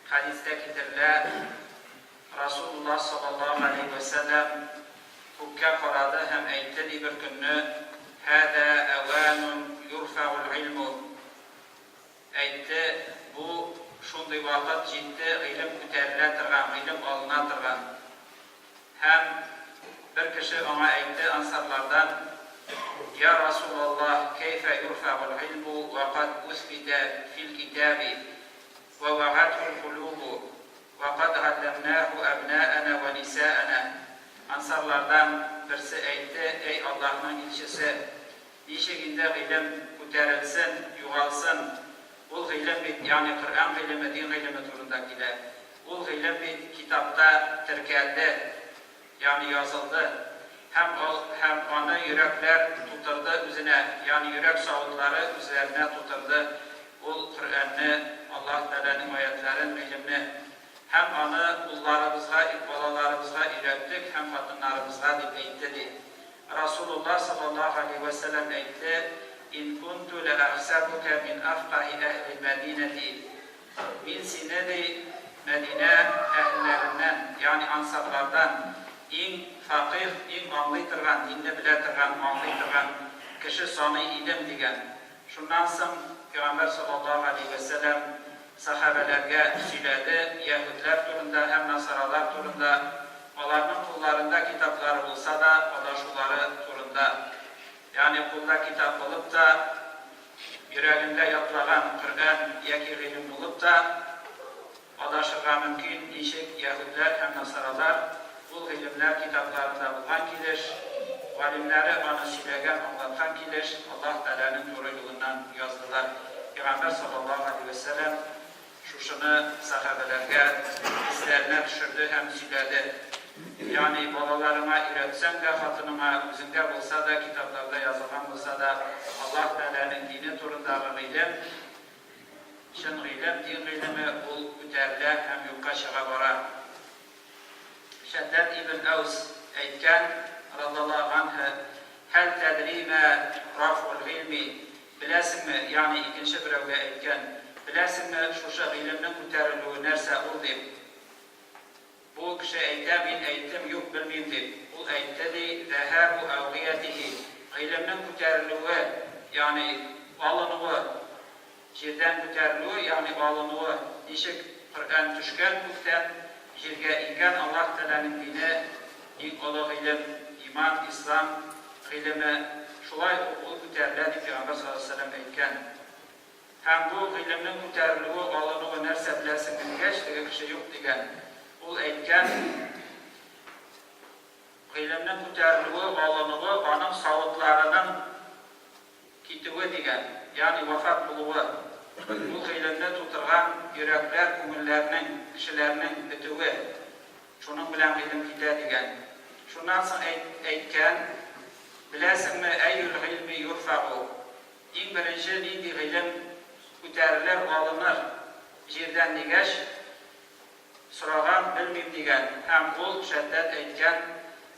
Хәдистә китерелә, Расулуллаһ саллаллаһу галәйһи вә сәлләм күккә карады һәм әйтте ди бер көнне, Һәзә әвәнун юрфәгул гыйльму. Әйтте, бу шундый вакыт җитте, гыйлем күтәрелә торган, гыйлем алына торган. Һәм бер кеше аңа әйтте ансарлардан, Йа Расулаллаһ, кәйфә юрфәгул гыйльму вә кад үсбитә фил китаби вә вәгатһул кулубу вә кад галләмнәһу әбнәәнә вә нисәәнә. Ансарлардан берсе әйтте, Әй Аллаһның илчесе! Ничек инде гыйлем күтәрелсен, югалсын? Ул гыйлем бит, ягъни Коръән гыйлеме, дин гыйлеме турында килә. Ул гыйлем бит китапта теркәлде, ягъни язылды. Һәм ал һәм аны йөрәкләр тутырды үзенә, ягъни йөрәк савытлары үзләренә тутырды ул Коръәнне, Аллаһ Тәгаләнең аятьләрен, гыйлемне. Һәм аны улларыбызга, балаларыбызга өйрәттек һәм хатыннарыбызга, дип әйтте, ди. Расулуллаһ саллаллаһу галәйһи вә сәлләм әйтте, Ин кунту лә әхсәбүкә мин әфкаһи әһлил Мәдинәти, Мин сине, ди, Мәдинә әһелләреннән, ягъни ансарлардан, иң фәкыйһ, иң аңлый торган, динне белә торган, аңлый торган кеше саный идем, дигән. Шуннан соң Пәйгамбәр саллаллаһу галәйһи вә сәлләм сәхабәләргә сөйләде яһүдләр турында һәм насаралар турында, аларның кулларында китаплары булса да, адашулары турында. Ягъни кулда китап булып та, йөрәгендә ятлаган Коръән яки гыйлем булып та, Адашырга мөмкин, ничек яһүдләр һәм насаралар ул гыйлемнәр китапларында булган килеш, галимнәре аны сөйләгән, аңлаткан килеш Аллаһ Тәгаләнең туры юлыннан яздылар. Пәйгамбәр саллаллаһу галәйһи вә сәлләм шушыны сәхабәләргә исләренә төшерде һәм сөйләде. Ягъни балаларыңа өйрәтсәң дә, хатыныңа, үзеңдә булса да, китапларда язылган булса да, Аллаһ Тәгаләнең дине турындагы гыйлем, Чын гыйлем, дин гыйлеме, ул күтәрелә һәм юкка чыга бара. Шәддәд ибн Әүс әйткән, радаллаһу ганһе, Һәл тәдри мә рафгул гыйльми, беләсеңме, ягъни икенче берәүгә әйткән, беләсеңме, шушы гыйлемнең күтәрелүе нәрсә ул дип. Бу кеше әйтә, мин әйттем, юк, белмим, дип. Ул әйтте, ди, Зәһәбу әүгыятихи, гыйлемнең күтәрелүе, ягъни алынуы, җирдән күтәрелүе, ягъни алынуы, ничек Коръән төшкән күктән, җиргә иңгән Аллаһ Тәгаләнең дине, иң олы гыйлем, иман, ислам гыйлеме, шулай ук ул күтәрелә, дип Пәйгамбәр саллаллаһу галәйһи ва сәлләм әйткән. Һәм бу гыйлемнең күтәрелүе, алынуы нәрсә беләсеңме дигәч, теге кеше юк дигән. Ул әйткән, Гыйлемнең күтәрелүе, алынуы, аның савытларының китүе дигән, ягъни вафат булуы, ул гыйлемне тутырган йөрәкләр, күңелләрнең, кешеләрнең бетүе, шуның белән гыйлем китә дигән. Шуннан соң әйткән, Беләсеңме, әйюл гыйльми юрфәгу? Иң беренче нинди гыйлем күтәрелер, алыныр җирдән дигәч, сораган, белмим дигән, һәм ул, Шәддәд, әйткән,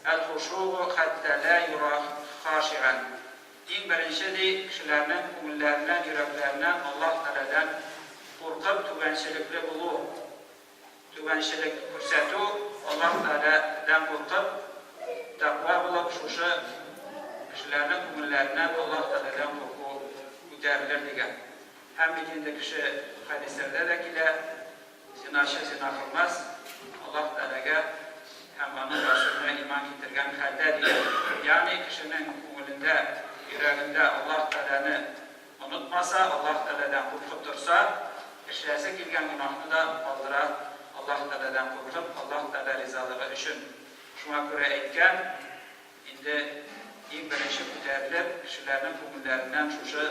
Әл-хушугу хәттә лә юра хашиган. Иң беренче, ди, кешеләрнең күңелләреннән, йөрәкләреннән Аллаһ Тәгаләдән куркып, түбәнчелекле булу. Түбәнчелек күрсәтү, Аллаһ Тәгаләдән куркып, тәкъва булып, шушы кешеләрнең күңелләреннән Аллаһ Тәгаләдән курку күтәрелер дигән. Һәм бит инде кеше, хәдисләрдә дә килә, зиначы зина кылмас, Аллаһ Тәгаләгә һәм Аның Расүленә иман китергән хәлдә дигән. Ягъни кешенең күңелендә, йөрәгендә Аллаһ Тәгаләне Онытмаса, Аллаһ Тәгаләдән куркып торса, эшләсе килгән гөнаһны да калдыра, Аллаһ Тәгаләдән куркып, Аллаһ Тәгалә ризалыгы өчен. Шуңа күрә әйткән, инде иң беренче күтәрелеп, кешеләрнең күңелләреннән шушы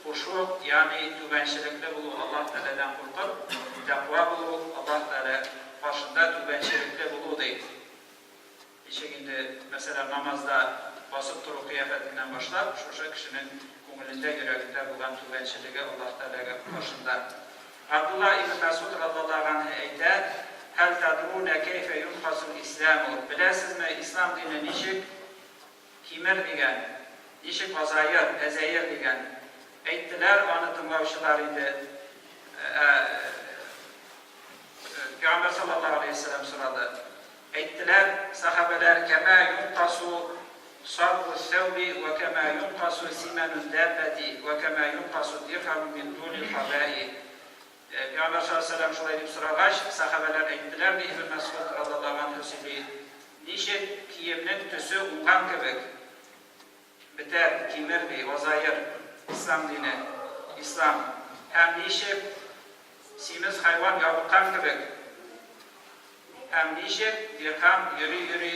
хушуг, ягъни түбәнчелекле булу, Аллаһ Тәгаләдән куркып, тәкъва булу, Аллаһ Тәгалә каршында түбәнчелекле булу, ди. Ничек инде, мәсәлән, намазда басып тору кыяфәтеннән башлап, шушы кешенең күңелендә, йөрәгендә булган түбәнчелеге Аллаһ Тәгаләгә каршында. Габдулла ибн Мәсгуд радиаллаһу ганһе әйтә, Һәл тәдрүнә кәйфә юнкасул исламу, Беләсезме, ислам дине ничек кимер дигән, ничек азаер, әзәер дигән. Әйттеләр, аны тыңлаучылар инде, ә. Пәйгамбәр саллаллаһу галәйһи вә сәлләм сорады. Әйттеләр, сәхабәләр, Кәмә юнкасу саргу сәүби вә кәмә юнкасу симәну дәббәти вә кәмә юнкасу дирһәму мин тулил хабаи. Пәйгамбәр саллаллаһу галәйһи вә сәлләм шулай дип сорагач, сәхабәләр әйттеләр, ди Ибн Мәсгуд радаллаһу анһу сөйли, Ничек киемнең төсе уңган кебек, бетәр, кимер, ди, азаер, ислам дине, ислам, һәм ничек симез хайван ябыккан кебек, һәм ничек дирһам йөри-йөри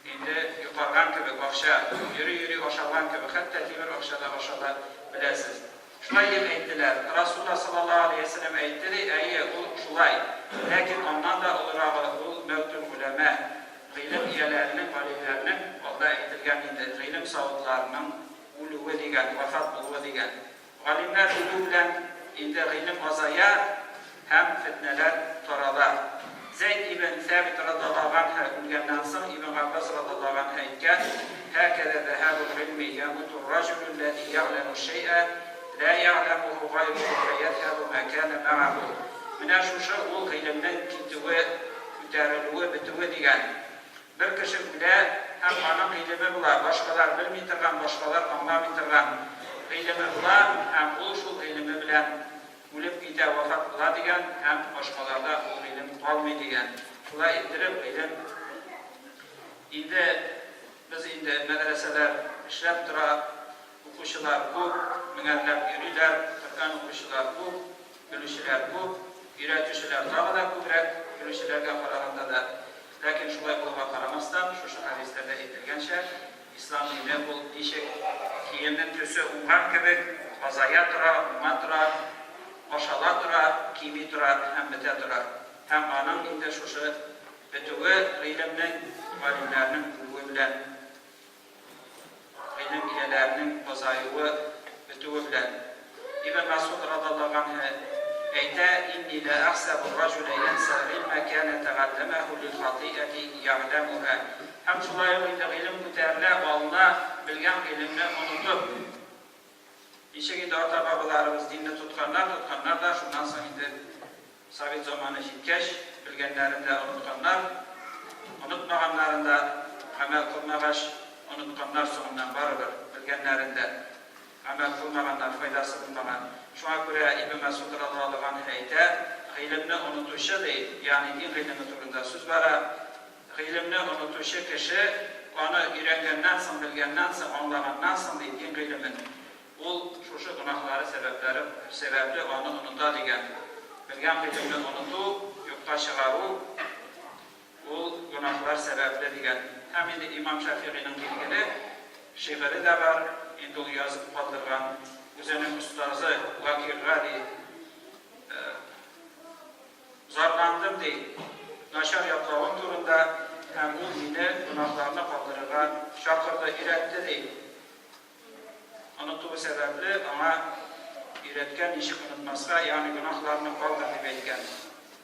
инде йокарган кебек, акча йөри-йөри ашалган кебек, хәтта тимер акча да ашала, беләсез. Шулай дип әйттеләр. Расулла саллаллаһу галәйһи вә сәлләм әйтте, ди, Әйе, ул шулай, ләкин аннан да олырагы, ул мәүтүл голәмә, гыйлем ияләренең, галимнәрнең, алда әйтелгән инде, гыйлем савытларының үлүе дигән, вафат булуы дигән. Галимнәр үлү белән инде гыйлем азая һәм фетнәләр тарала. Зәйд ибн Сәбит радаллаһу ганһу үлгәннән соң Ибн Габбас радаллаһу ганһу әйткән, Һәкәзә зәһабул гыйлми, ямуту рраҗулу лләзи йәгъләму шәйъә лә йәгъләмуху гайруху фәйәзһәбу мә кәнә мәгәһу. Менә шушы ул гыйлемнең китүе, күтәрелүе, бетүе дигән. Бер кеше үлә һәм аның гыйлеме була, башкалар белми торган, башкалар аңламый торган гыйлеме була һәм ул шул гыйлеме белән үлеп китә, вафат була дигән һәм башкаларда ул гыйлем калмый дигән. Шулай иттереп гыйлем инде без инде мәдрәсәләр эшләп тора, укучылар күп, меңәрләп йөриләр, Коръән укучылар күп, белүчеләр күп, өйрәтүчеләр тагы да күбрәк, белүчеләргә караганда да. Ләкин шулай булуга карамастан, шушы хәдисләрдә әйтелгәнчә, ислам дине ул ничек киемнең төсе уңган кебек, азая тора, уңа тора, ашала тора, кими тора һәм бетә тора. Һәм аның инде шушы бетүе гыйлемнең, галимнәрнең үлүе белән. Гыйлем ияләренең азаюы, бетүе белән. Ибн Мәсгуд радаллаһу ганһе әйтә, Инни лә әхсәбу р-раҗуля янса гыйлмә кәнә тәгалләмәһү лил-хатыйәти йәгъләмүһә. Һәм шулай ук инде гыйлем күтәрелә, алына, белгән гыйлемне онытып. Ничек инде ата-бабаларыбыз динне тотканнар, тотканнар да, шуннан соң инде Совет заманы җиткәч, белгәннәрен дә онытканнар, онытмаганнарын да гамәл кылмагач, онытканнар соңыннан барыбер, белгәннәрен дә гамәл кылмаганнар, файдасы булмаган. Шуңа күрә Ибн Мәсгуд радыаллаһу ганһу әйтә, Гыйлемне онытучы, ди, ягъни дин гыйлеме турында сүз бара, гыйлемне онытучы кеше, аны өйрәнгәннән соң, белгәннән соң, аңлаганнан соң, ди, дин гыйлемен, Ул шушы гөнаһлары сәбәпләре сәбәпле аны оныта дигән. Белгән гыйлемне оныту, юкка чыгару, ул гөнаһлар сәбәпле дигән. Һәм инде имам Шәфигыйның билгеле шигыре дә бар, инде ул язып калдырган, үзенең остазы Вәкигъга ди, Зарландым, ди, начар ятлавым турында, һәм ул мине гөнаһларны калдырырга чакырды, өйрәтте, ди. Онытуы сәбәпле, аңа өйрәткән, ничек онытмаска, ягъни гөнаһларны калдыр, дип әйткән.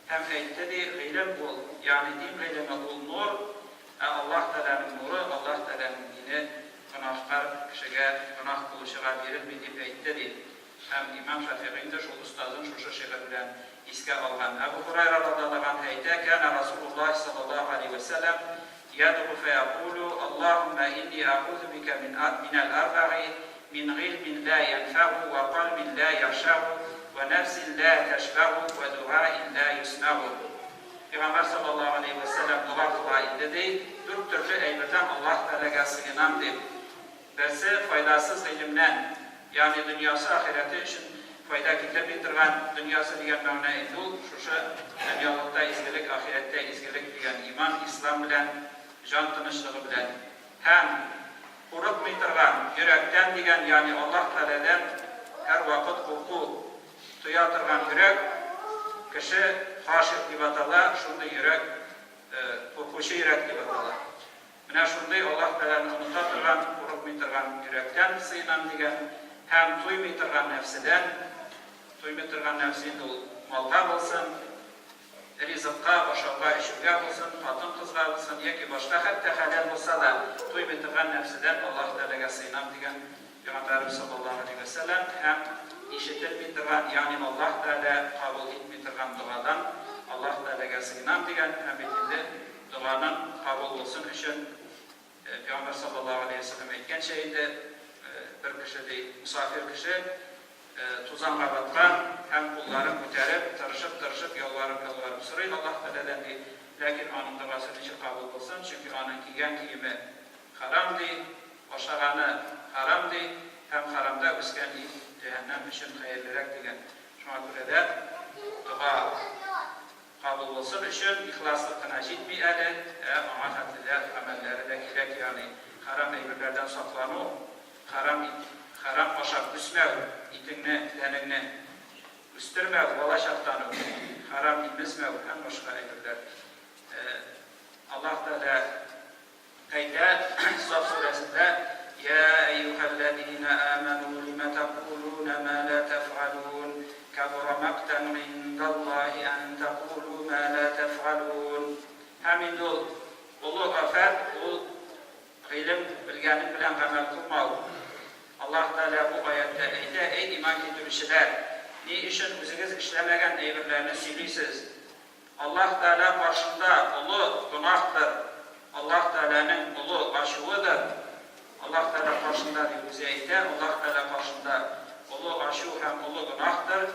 Һәм әйтте, ди, гыйлем ул, ягъни дин гыйлеме ул нур, ә Аллаһ Тәгаләнең нуры, Аллаһ Тәгаләнең дине гөнаһкар кешегә, гөнаһ кылучыга бирелми, дип әйтте, ди. Һәм имам Шәфигый инде шул остазын шушы шигырь белән искә алган. Әбу Һурайра радыяллаһу анһу әйтә, Кәнә Расулуллаһи саллаллаһу галәйһи вә сәлләм ядгу фәякулу, Аллаһуммә инни әгузу бикә мин минәл арбәги, мин гыйльмин лә янфәгу вә кальбин лә яхшәгу вә нәфсин лә тәшбәгу вә дугаин лә юсмәгу. Пәйгамбәр саллаллаһу галәйһи вә сәлләм дога кыла иде, ди, дүрт төрле әйбердән Аллаһ Тәгаләгә сыенам дип. Берсе, файдасыз гыйлемнән, ягъни дөньясы, ахирәте өчен файда китерми торган, дөньясы дигән мәгънә инде ул, шушы дөньялыкта изгелек, ахирәттә изгелек дигән иман, ислам белән, җан тынычлыгы белән. Һәм курыкмый торган йөрәктән дигән, ягъни Аллаһ Тәгаләдән һәрвакыт курку тоя торган йөрәк, кеше хашигъ дип атала, шундый йөрәк, куркучы йөрәк дип атала. Менә шундый Аллаһ Тәгаләне оныта торган, курыкмый торган йөрәктән сыенам дигән һәм туймый торган нәфседән, туймый торган нәфсе инде ул малга булсын, ризыкка, ашауга, эчүгә булсын, хатын-кызга булсын яки башка хәтта хәләл булса да, туймый торган нәфседән Аллаһ Тәгаләгә сыенам дигән Пәйгамбәребез саллаллаһу галәйһи вә сәлләм һәм ишетелми торган, ягъни Аллаһ Тәгалә кабул итми торган догадан Аллаһ Тәгаләгә сыенам дигән һәм бит инде доганың кабул булсын өчен Пәйгамбәр саллаллаһу галәйһи ва сәлләм әйткәнчә инде, бер кеше ди, мосафир кеше тузанга баткан һәм кулларын күтәреп, тырышып-тырышып, ялварып-ялварып сорый Аллаһ Тәгаләдән ди, ләкин аның догасы ничек кабул булсын, чөнки аның кигән киеме хәрам ди, ашаганы хәрам ди һәм хәрамда үскән ит җәһәннәм өчен хәерлерәк дигән. Шуңа күрә дә дога кабул булсын өчен ихласлык кына җитми әле, ә аңа хәтле дә гамәлләре дә кирәк, ягъни хәрам әйберләрдән саклану, хәрам ит, хәрам ашап үсмәү, итеңне, тәнеңне үстермәү, бала чактан ук хәрам имезмәү һәм башка әйберләр. Аллаһ Тәгалә Әйтә, Саф сүрәсендә, Йә әйюһәлләзинә амәнү лимә тәкулүнә мә лә тәфгалүн, кәбура мәктән гыйндаллаһи ән тәкулү мә лә тәфгалүн. Һәм инде ул олы афәт, ул гыйлем белгәнең белән гамәл кылмау. Аллаһ Тәгалә бу аятьтә әйтә, Әй иман китерүчеләр! Ни өчен үзегез эшләмәгән әйберләрне сөйлисез? Аллаһ Тәгалә каршында олы гөнаһтыр, Аллаһ Тәгаләнең олы ачуыдыр. Аллаһ Тәгалә каршында дип үзе әйтә, Аллаһ Тәгалә каршында олы ачу һәм олы гөнаһтыр,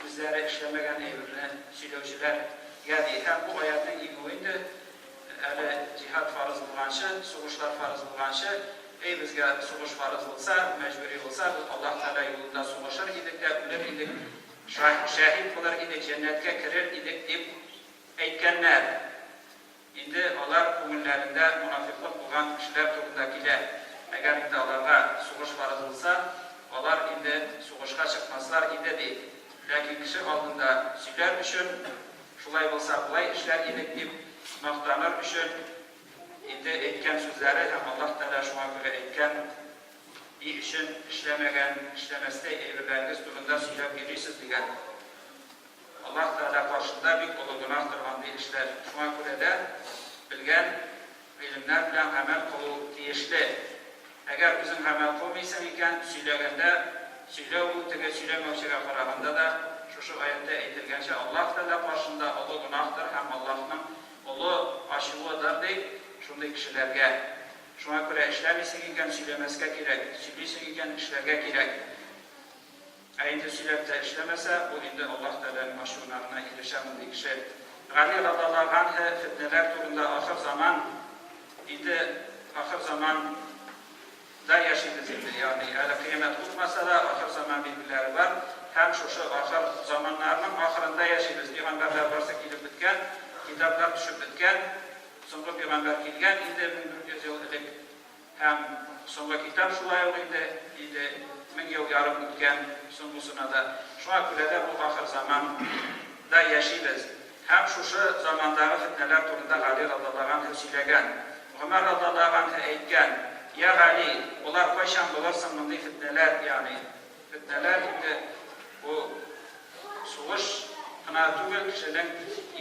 үзләре эшләмәгән әйберне сөйләүчеләргә, ди. Һәм бу аятьнең иңүе инде әле җиһад фарыз булганчы, сугышлар фарыз булганчы, әй безгә сугыш фарыз булса, мәҗбүри булса, без Аллаһ Тәгалә юлында сугышыр идек тә, үлер идек, Шәһит булыр идек, җәннәткә керер идек, дип әйткәннәр. Инде алар күңелләрендә монафикълык булган кешеләр турында килә. Әгәр инде аларга сугыш фарыз булса, алар инде сугышка чыкмаслар иде, ди. Ләкин кеше алдында сөйләр өчен, шулай булса, болай эшләр идек, дип мактаныр өчен инде әйткән сүзләре һәм Аллаһ Тәгалә шуңа күрә әйткән, Ни өчен эшләмәгән, эшләмәстәй әйберләрегез турында сөйләп йөрисез, дигән. Аллаһ Тәгалә каршында бик олы гөнаһтыр андый эшләр. Шуңа күрә дә белгән гыйлемнәр белән гамәл кылу тиешле. Әгәр үзең гамәл кылмыйсың икән, сөйләгәндә, сөйләү ул теге сөйләмәүчегә караганда да, шушы аятьтә әйтелгәнчә, Аллаһ Тәгалә каршында олы гөнаһтыр һәм Аллаһның олы ачуыдыр, ди, шундый кешеләргә. Шуңа күрә эшләмисең икән, сөйләмәскә кирәк, сөйлисең икән, эшләргә кирәк. Ә инде сөйләп тә эшләмәсә, ул инде Аллаһ Тәгаләнең ачуына гына ирешә мондый кеше. Гали радаллаһу ганһе фетнәләр турында ахыр заман, инде ахыр заман да яшибез инде, ягъни әле кыямәт купмаса да, ахыр заман билгеләре бар һәм шушы ахыр заманнарның ахырында яшибез. Пигамбәрләр барсы килеп беткән, китаплар төшеп беткән. Соңгы пигамбәр килгән инде 1400 ел элек һәм соңгы китап шулай ук инде инде 1000 ел ярым үткән соңгысына да. Шуңа күрә дә бу ахыр заман да яшибез. Һәм шушы замандагы фетнәләр турында Гали радаллаһу анһу сөйләгән. Гомәр радаллаһу анһу әйткән, Я Гали, болар кайчан булыр соң мондый фетнәләр, ягъни Фетнәләр инде бу сугыш кына түгел, кешенең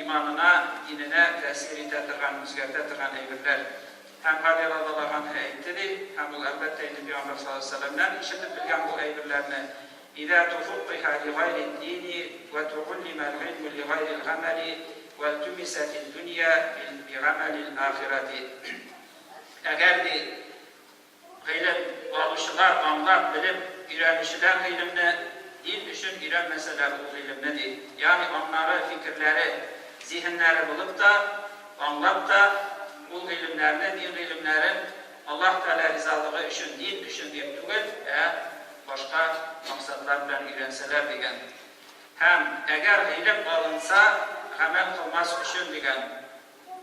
иманына, диненә тәэсир итә торган, үзгәртә торган әйберләр. Һәм Гали радаллаһу анһу әйтте ди, һәм ул, әлбәттә инде, Пәйгамбәр саллаллаһу галәйһи ва сәлләмнән ишетеп белгән бу әйберләрне, Иза туфуккиһа лигайрид-дини вә тугуллимәл-гыйлму лигайрил-гамәли вәлтумисәтид-дунья бигамәлил-ахирәти. Әгәр, ди, Гыйлем алучылар, аңлап, белеп өйрәнүчеләр гыйлемне дин өчен өйрәнмәсәләр ул гыйлемне, ди. Ягъни аңнары, фикерләре, зиһеннәре булып та, аңлап та ул гыйлемнәрне, дин гыйлемнәрен Аллаһ Тәгалә ризалыгы өчен, дин өчен дип түгел, ә башка максатлар белән өйрәнсәләр, дигән. Һәм әгәр гыйлем алынса, гамәл кылмас өчен, дигән.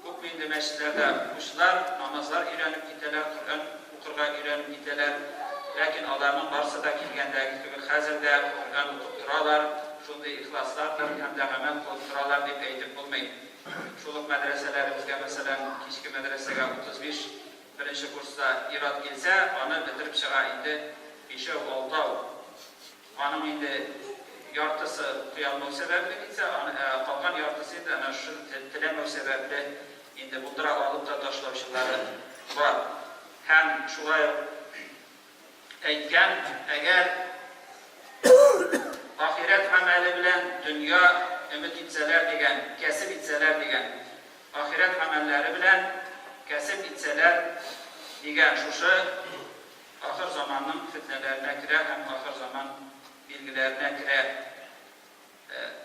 Күпме инде мәчетләрдә укучылар намазлар өйрәнеп китәләр, Коръән укырга өйрәнеп китәләр. Ләкин аларның барсы да килгәндәге кебек хәзер дә Коръән укып торалар, шундый ихласлардыр һәм дә гамәл кылып торалар дип әйтеп булмый. Шул ук мәдрәсәләребезгә, мәсәлән, кичке мәдрәсәгә 35 беренче курста ир-ат килсә, аны бетереп чыга инде бишәү, алтау. Аның инде яртысы укый алмау сәбәпле китсә, аны, ә калган яртысы инде әнә шушы теләмәү сәбәпле инде булдыра алып та ташлаучылары бар. Һәм шулай ук әйткән, әгәр ахирәт гамәле белән дөнья. өмет итсәләр дигән, кәсеп итсәләр дигән, ахирәт гамәлләре белән кәсеп итсәләр дигән, шушы ахыр заманның фетнәләренә керә һәм ахыр заман билгеләренә керә.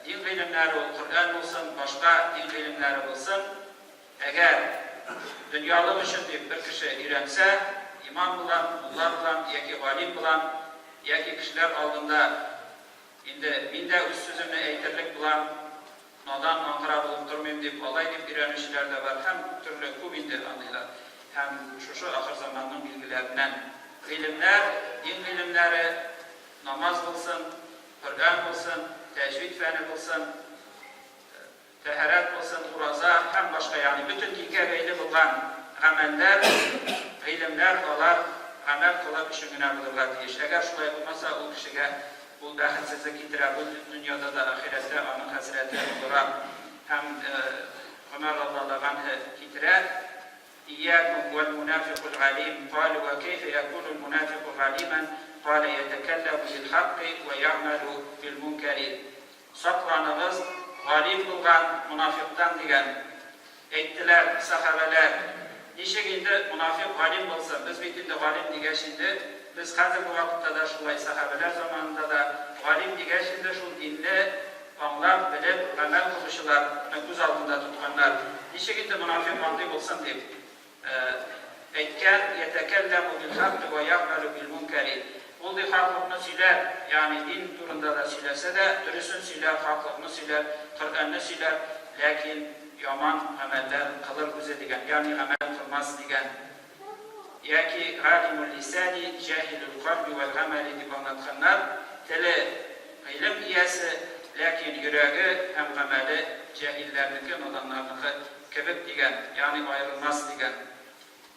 Дин гыйлемнәре ул Коръән булсын, башка дин гыйлемнәре булсын, әгәр дөньялык өчен дип бер кеше өйрәнсә, имам булам, мулла булам яки галим булам, яки кешеләр алдында инде мин дә үз сүземне әйтерлек булам, надан, аңгыра булып тормыйм дип, алай дип өйрәнүчеләр дә бар һәм төрле күп инде андыйлар. Һәм шушы ахырзаманның билгеләреннән. Гыйлемнәр, дин гыйлемнәре, намаз булсын, Коръән булсын, тәҗвид фәне булсын, тәһарәт булсын, ураза һәм башка, ягъни бөтен дингә бәйле булган гамәлләр, гыйлемнәр алар гамәл кылыр өчен генә булырга тиеш. Әгәр шулай булмаса, ул кешегә ул бәхетсезлек китерә, бу дөньяда да, ахирәттә аның хәсрәте олырак. Һәм Гомәр радиаллаһу ганһе китерә. Iyyakum wal munafiqul alim, qalu wa kayfa yakunu al munafiqu aliman, qala yatakallamu bil haqqi wa ya'malu bil munkari. Сакланыгыз галим булган монафикътан дигән. Әйттеләр, сәхабәләр, Ничек инде монафикъ галим булсын, без бит инде галим дигәч инде, без хәзерге вакытта да шулай, сәхабәләр заманында да галим дигәч инде шул динне Аңлап, белеп, гамәл кылучылар ны күз алдында тотканнар. Ничек инде монафикъ андый булсын дип әйткән, Йәтәкәлләмү билхакки вә йәгъмәлү билмүнкәри. Ул, ди, хаклыкны сөйләр, ягъни дин турында да сөйләсә дә, дөресен сөйләр, хаклыкны сөйләр, Коръәнне сөйләр, ләкин яман гамәлләр кылыр үзе дигән, ягъни гамәл кылмас дигән. Яки галимул лисани җаһилул кальби вәл гамәли дип аңлатканнар, теле, гыйлем иясе, ләкин йөрәге һәм гамәле җаһилләрнеке, наданнарныкы кебек дигән, ягъни аерылмас дигән.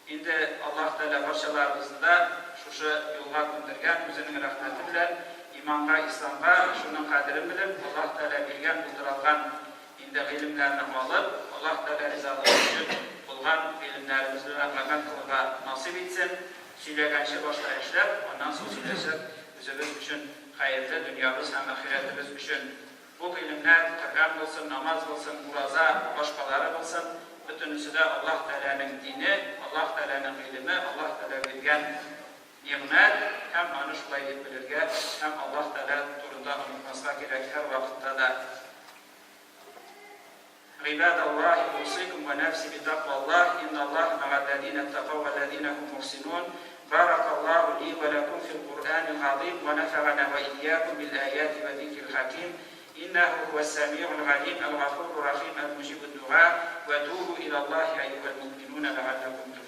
Инде Аллаһ Тәгалә барчаларыбызны да шушы юлга күндергән, үзенең рәхмәте белән, иманга, исламга, шуның кадерен белеп, Аллаһ Тәгалә биргән, булдыралган Инде гыйлемнәрне алып, Аллаһ Тәгалә ризалыгы өчен булган гыйлемнәребез белән гамәл кылырга насыйп итсен. Сөйләгәнче башта эшләп, аннан соң сөйләсәк, үзебез өчен хәерле, дөньябыз һәм ахирәтебез өчен. Бу гыйлемнәр, Коръән булсын, намаз булсын, ураза, башкалары булсын, бөтенесе дә Аллаһ Тәгаләнең дине, Аллаһ Тәгаләнең гыйлеме, Аллаһ Тәгалә биргән нигъмәт һәм аны шулай дип белергә һәм Аллаһ Тәгалә турында онытмаска кирәк һәрвакытта да. عباد الله أوصيكم ونفسي بتقوى الله إن الله مع الذين اتقوا والذين هم محسنون بارك الله لي ولكم في القرآن العظيم ونفعنا وإياكم بالآيات وذكر الحكيم إنه هو السميع العليم الغفور الرحيم المجيب الدعاء وتوبوا إلى الله أيها المؤمنون لعلكم تفلحون.